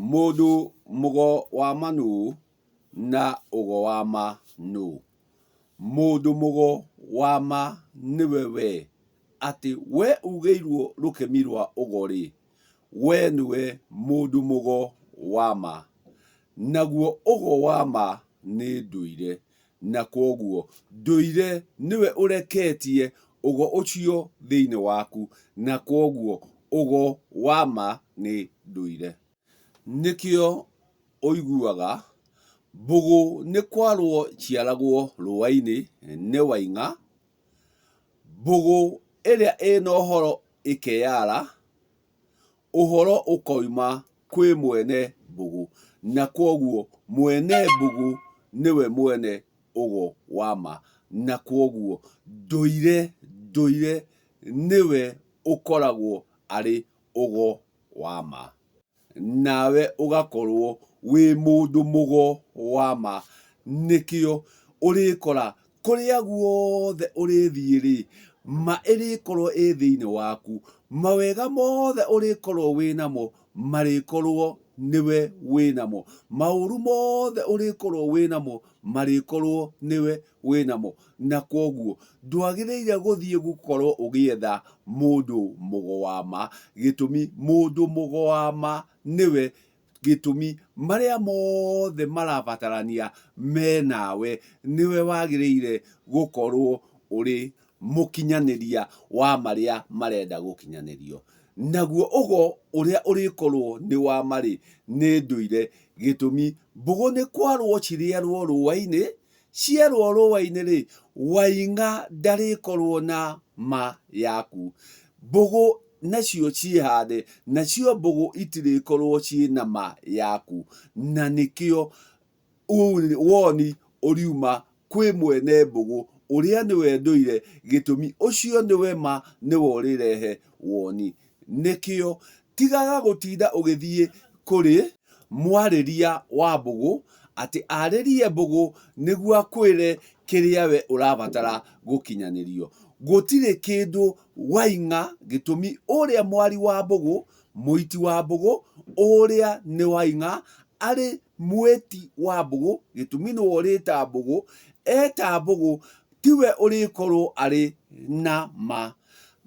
Mũndũ mũgo wa ma nũ na ũgo wa ma nũ? Mũndũ mũgo wa ma nĩwe we, atĩ we ugĩirwo rũkemi rwa ũgo-rĩ, we nĩwe mũndũ mũgo wa ma. Naguo ũgo wa ma nĩ ndũire, na kwoguo ndũire nĩwe ũreketie ũgo ũcio thĩinĩ waku, na kwoguo ũgo wa ma nĩ ndũire. Nĩkĩo ũiguaga mbũgũ nĩ kwarwo ciaragwo rũa-inĩ nĩ Waing'a, mbũgũ ĩrĩa ĩna ũhoro ĩkeyara, ũhoro ũkoima kwĩ mwene mbũgũ, na kwoguo mwene mbũgũ nĩwe mwene ũgo wa ma, na kwoguo ndũire ndũire nĩwe ũkoragwo arĩ ũgo wa ma. Nawe ũgakorwo wĩ mũndũ mũgo wa ma. Nĩkĩo ũrĩkora kũrĩa guothe ũrĩthiĩ-rĩ, ma ĩrĩkorwo ĩ thĩinĩ waku. Mawega mothe ũrĩkorwo wĩ namo, marĩkorwo nĩwe wĩ namo. Maũru mothe ũrĩkorwo wĩ namo, marĩkorwo nĩwe wĩ namo. Na kwoguo ndwagĩrĩire gũthiĩ gũkorwo ũgĩetha mũndũ mũgo wa ma, gĩtũmi mũndũ mũgo wa ma nĩwe gĩtũmi marĩa mothe marabatarania me nawe, nĩwe wagĩrĩire gũkorwo ũrĩ mũkinyanĩria wa marĩa marenda gũkinyanĩrio. Naguo ũgo ũrĩa ũrĩkorwo nĩ wa ma-rĩ, nĩ ndũire, gĩtũmi mbũgũ nĩ kwarwo cirĩarwo rũa-inĩ, Cierwo rũa-inĩ-rĩ, Waing'a ndarĩkorwo na ma yaku. Mbũgũ nacio ciĩhande, nacio mbũgũ itirĩkorwo ciĩ na ma yaku. Na nĩkĩo woni ũriuma kwĩ mwene mbũgũ, ũrĩa nĩwe ndũire, gĩtũmi ũcio nĩwe ma nĩwe ũrĩrehe woni. Nĩkĩo tigaga gũtinda ũgĩthiĩ kũrĩ mwarĩria wa mbũgũ atĩ arĩrie mbũgũ nĩguo akwĩre kĩrĩa we ũrabatara gũkinyanĩrio. Gũtirĩ kĩndũ Waing'a gĩtũmi ũrĩa mwari wa mbũgũ, mũiti wa mbũgũ, ũrĩa nĩ Waing'a arĩ mwĩti wa mbũgũ, gĩtũmi nĩwe ũrĩta mbũgũ, eta mbũgũ tiwe ũrĩkorwo arĩ na ma.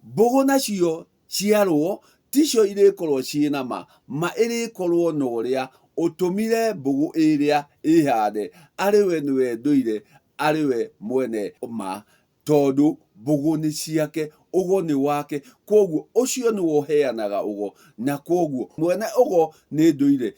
Mbũgũ nacio ciarwo ticio irĩkorwo ciĩ na ma, ma ĩrĩkorwo na ũrĩa ũtũmire mbũgũ ĩrĩa ĩhande arĩ we nĩwe ndũire arĩ we mwene ma, tondũ mbũgũ nĩ ciake, ũgo nĩ wake, kwoguo ũcio nĩwe ũheanaga ũgo, na kwoguo mwene ũgo nĩ ndũire.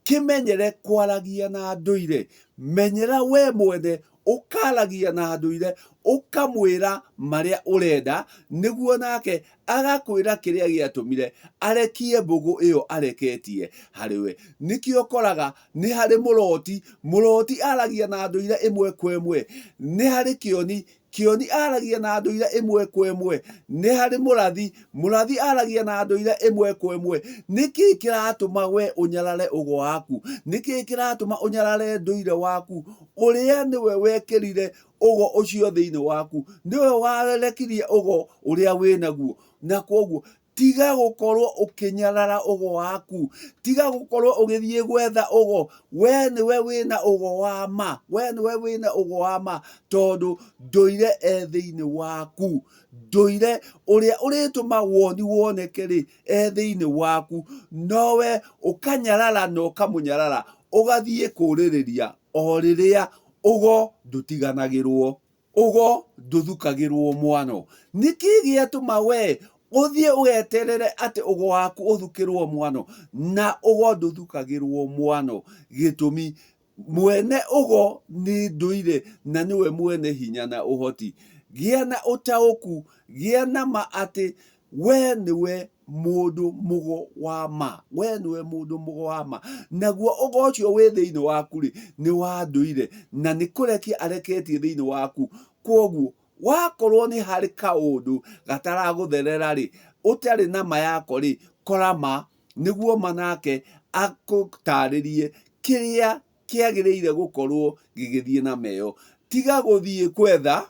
Kĩmenyere kwaragia na ndũire. Menyera we mwene ũkaragia na ndũire, ũkamwĩra marĩa ũrenda, nĩguo nake agakwĩra kĩrĩa gĩatũmire arekie mbũgũ ĩyo areketie harĩ we. Nĩkĩo ũkoraga nĩ harĩ mũroti, mũroti aragia na ndũire ĩmwe kwa ĩmwe. Nĩ harĩ kĩoni, Kĩoni aragia na ndũire ĩmwe kwa ĩmwe. Nĩ harĩ mũrathi. Mũrathi aragia na ndũire ĩmwe kwa ĩmwe. Nĩ kĩĩ kĩratũma we ũnyarare ũgo waku? Nĩ kĩĩ kĩratũma ũnyarare ndũire waku? Ũrĩa nĩwe wekĩrire ũgo ũcio thĩinĩ waku. Nĩwe warekirie ũgo ũrĩa wĩnaguo. Na kwoguo Tiga gũkorwo ũkĩnyarara ũgo waku. Tiga gũkorwo ũgĩthiĩ gwetha ũgo. We nĩwe wĩna ũgo wa ma. We nĩwe wĩna ũgo wa ma tondũ ndũire e thĩinĩ waku. Ndũire ũrĩa ũrĩtũma woni woneke-rĩ, e thĩinĩ waku. Nowe ũkanyarara na ũkamũnyarara, ũgathiĩ kũrĩrĩria o rĩrĩa ũgo ndũtiganagĩrwo. Ũgo ndũthukagĩrwo mwano. Nĩkĩ gĩatũma wee ũthiĩ ũgeterere atĩ ũgo waku ũthukĩrwo mwano? Na ũgo ndũthukagĩrwo mwano. Gĩtũmi, mwene ũgo nĩ ndũire na nĩwe mwene hinya na ũhoti. Gĩa na ũtaũku, gĩa na ma atĩ wee nĩwe mũndũ mũgo wa ma, wee nĩwe mũndũ mũgo wa ma. Naguo ũgo ũcio wĩ thĩinĩ waku-rĩ, nĩ wa ndũire, na nĩ kũrekia areketie thĩinĩ waku. Kwoguo, wakorwo nĩ harĩ kaũndũ gataragũtherera-rĩ, ũtarĩ na ma yako-rĩ, kora ma, nĩguo ma nake akũtarĩrie kĩrĩa kĩagĩrĩire gũkorwo gĩgĩthiĩ na ma ĩyo. Tiga gũthiĩ gwetha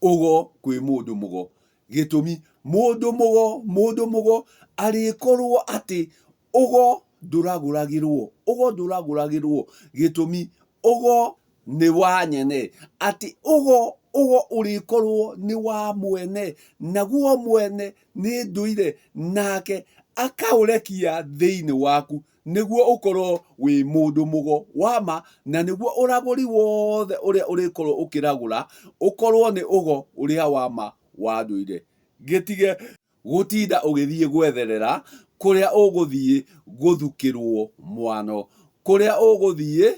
ũgo kwĩ mũndũ mũgo. Gĩtũmi, mũndũ mũgo, mũndũ mũgo arĩkorwo atĩ ũgo ndũragũragĩrwo, ũgo ndũragũragĩrwo, gĩtũmi ũgo nĩ wa nyene, atĩ ũgo ũgo ũrĩkorwo nĩ wa mwene, naguo mwene nĩ ndũire, nake akaũrekia thĩinĩ waku nĩguo ũkorwo wĩ mũndũ mũgo wa ma, na nĩguo ũragũri wothe ũrĩa ũrĩkorwo ũkĩragũra ũkorwo nĩ ũgo ũrĩa wa ma wa ndũire. Gĩtige gũtinda ũgĩthiĩ gwetherera kũrĩa ũgũthiĩ gũthukĩrwo mwano, kũrĩa ũgũthiĩ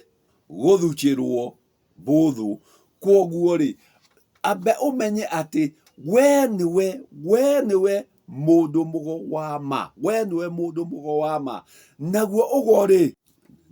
gũthukĩrwo mbũthũ. Kwoguo-rĩ, ambe ũmenye atĩ we nĩwe, we nĩwe mũndũ mũgo wa ma, we nĩwe mũndũ mũgo wa ma. Naguo ũgo-rĩ,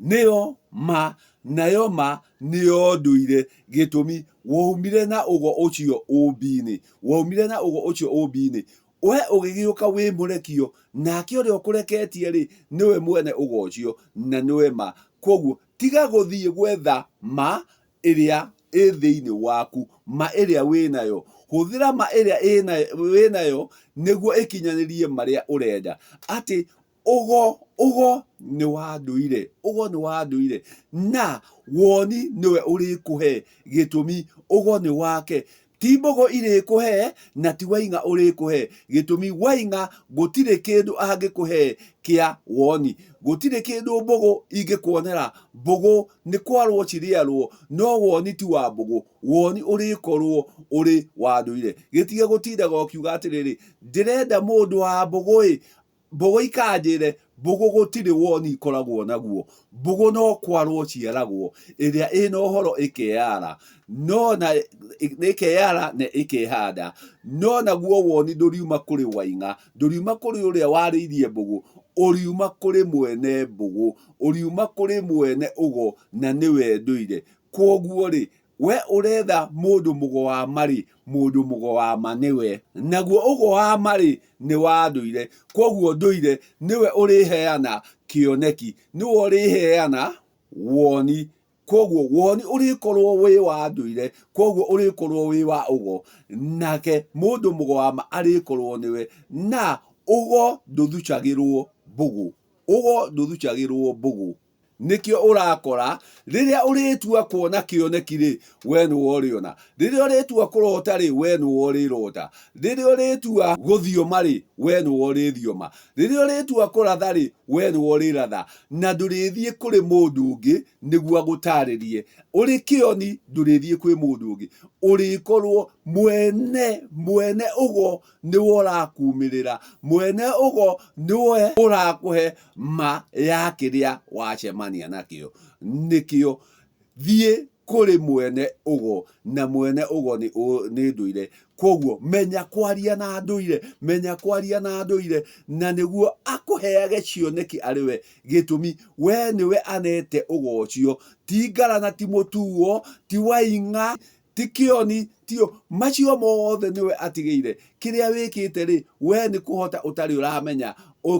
nĩyo ma, nayo ma nĩyo ndũire. Gĩtũmi, waumire na ũgo ũcio ũmbi-inĩ, waumire na ũgo ũcio ũmbi-inĩ. We ũgĩgĩũka wĩ mũrekio, nake ũrĩa ũkũreketie-rĩ, nĩwe mwene ũgo ũcio, na nĩwe ma. Kwoguo, tiga gũthiĩ gwetha ma ĩrĩa ĩ thĩinĩ waku, ma ĩrĩa wĩ nayo. Hũthĩra ma ĩrĩa wĩ nayo nĩguo ĩkinyanĩrie marĩa ũrenda. Atĩ ũgo, ũgo nĩ wa ndũire, ũgo nĩ wa ndũire, na woni nĩwe ũrĩkũhe gĩtũmi, ũgo nĩ wake. Ti mbũgũ irĩkũhe na ti waing'a ũrĩkũhe, gĩtũmi waing'a gũtirĩ kĩndũ angĩkũhe kĩa woni. Gũtirĩ kĩndũ mbũgũ ingĩkuonera, mbũgũ nĩ kwarwo cirĩarwo, no woni ti wa mbũgũ, woni ũrĩkorwo ũrĩ wa ndũire. Gĩtige gũtindaga ũkiuga atĩrĩrĩ, ndĩrenda mũndũ wa mbũgũ-ĩ, Mbũgũ ikanjĩre, mbũgũ gũtirĩ woni ikoragwo naguo. Mbũgũ no kwarwo ciaragwo, ĩrĩa ĩna ũhoro ĩkeyara, no na ĩkeyara na ĩkehanda. No naguo woni ndũriuma kũrĩ Waing'a, ndũriuma kũrĩ ũrĩa warĩirie mbũgũ, ũriuma kũrĩ mwene mbũgũ, ũriuma kũrĩ mwene ũgo na nĩwe ndũire. Kwoguo-rĩ, We ũretha mũndũ mũgo wa ma-rĩ, mũndũ mũgo wa ma nĩwe. Naguo ũgo wa ma-rĩ, nĩ wa ndũire. Kwoguo ndũire nĩwe ũrĩheana kĩoneki, nĩwe ũrĩheana woni. Kwoguo woni ũrĩkorwo wĩ wa ndũire, kwoguo ũrĩkorwo wĩ wa ũgo. Nake mũndũ mũgo wa ma arĩkorwo nĩwe. Na ũgo ndũthucagĩrwo mbũgũ. Ũgo ndũthucagĩrwo mbũgũ. Nĩkĩo ũrakora rĩrĩa ũrĩtua kuona kĩoneki-rĩ, we nĩwe ũrĩona. Rĩrĩa ũrĩtua kũrota-rĩ, we nĩwe ũrĩrota. Rĩrĩa ũrĩtua gũthioma-rĩ, we nĩwe ũrĩthioma. Rĩrĩa ũrĩtua kũratha-rĩ, we nĩwe ũrĩratha. Na ndũrĩthiĩ kũrĩ mũndũ ũngĩ nĩguo agũtarĩrie. Ũrĩ kĩoni ndũrĩthiĩ kwĩ mũndũ ũngĩ. Ũrĩkorwo mwene, mwene ũgo nĩwe ũrakumĩrĩra, mwene ũgo nĩwe ũrakũhe ma ya kĩrĩa wacemania nakĩo. Nĩkĩo thiĩ kũrĩ mwene ũgo, na mwene ũgo nĩ nĩ ndũire. Kwoguo menya kwaria na ndũire, menya kwaria na ndũire, na nĩguo akũheage cioneki arĩ we. Gĩtũmi we nĩwe anete ũgo ũcio, ti ngara na ti mũtuo, ti waing'a, ti kĩoni tio macio mothe nĩwe atigĩire. Kĩrĩa wĩkĩte rĩ, we nĩ kũhota ũtarĩ ũramenya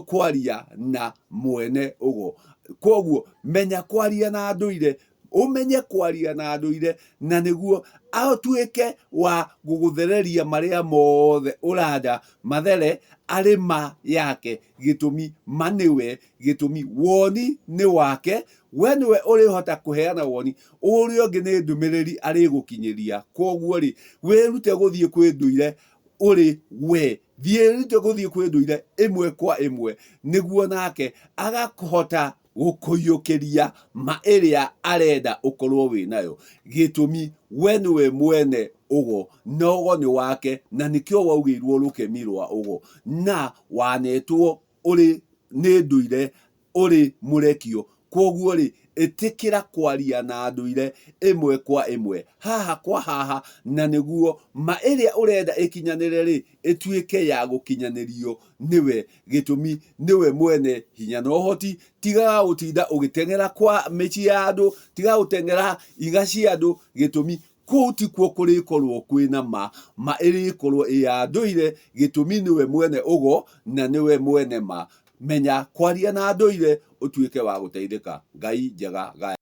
kwaria na mwene ũgo. Kwoguo menya kwaria na ndũire, ũmenye kwaria na ndũire, na nĩguo atuĩke wa gũgũthereria marĩa mothe ũranda mathere arĩ ma yake. Gĩtũmi ma nĩwe, gĩtũmi woni nĩ wake, We nĩwe ũrĩhota kũheana woni, ũrĩa ũngĩ nĩ ndũmĩrĩri arĩgũkinyĩria. Kwoguo-rĩ, wĩrute gũthiĩ kwĩ ndũire ũrĩ we. Thiĩ wĩrute gũthiĩ kwĩ ndũire ĩmwe kwa ĩmwe, nĩguo nake agakũhota gũkũiyũkĩria ma ĩrĩa arenda ũkorwo wĩ nayo. Gĩtũmi, we nĩwe mwene ũgo, na ũgo nĩ wake, na nĩkĩo waugĩirwo rũkemi rwa ũgo, na wanetwo ũrĩ nĩ ndũire ũrĩ mũrekio. Kwoguo-rĩ, ĩtĩkĩra kwaria na ndũire ĩmwe kwa ĩmwe, haha kwa haha, na nĩguo ma ĩrĩa ũrenda ĩkinyanĩre-rĩ, ĩtuĩke ya gũkinyanĩrio nĩwe. Gĩtũmi nĩwe mwene hinya na ũhoti. Tigaga gũtinda ũgĩteng'era kwa mĩciĩ ya andũ, tigaga gũteng'era iga cia andũ, gĩtũmi kũu tikuo kũrĩkorwo kwĩna ma. Ma ĩrĩkorwo ĩ ya ndũire, gĩtũmi nĩwe mwene ũgo na nĩwe mwene ma. Menya kwaria na ndũire ũtuĩke wa gũteithĩka. Ngai njega gaya.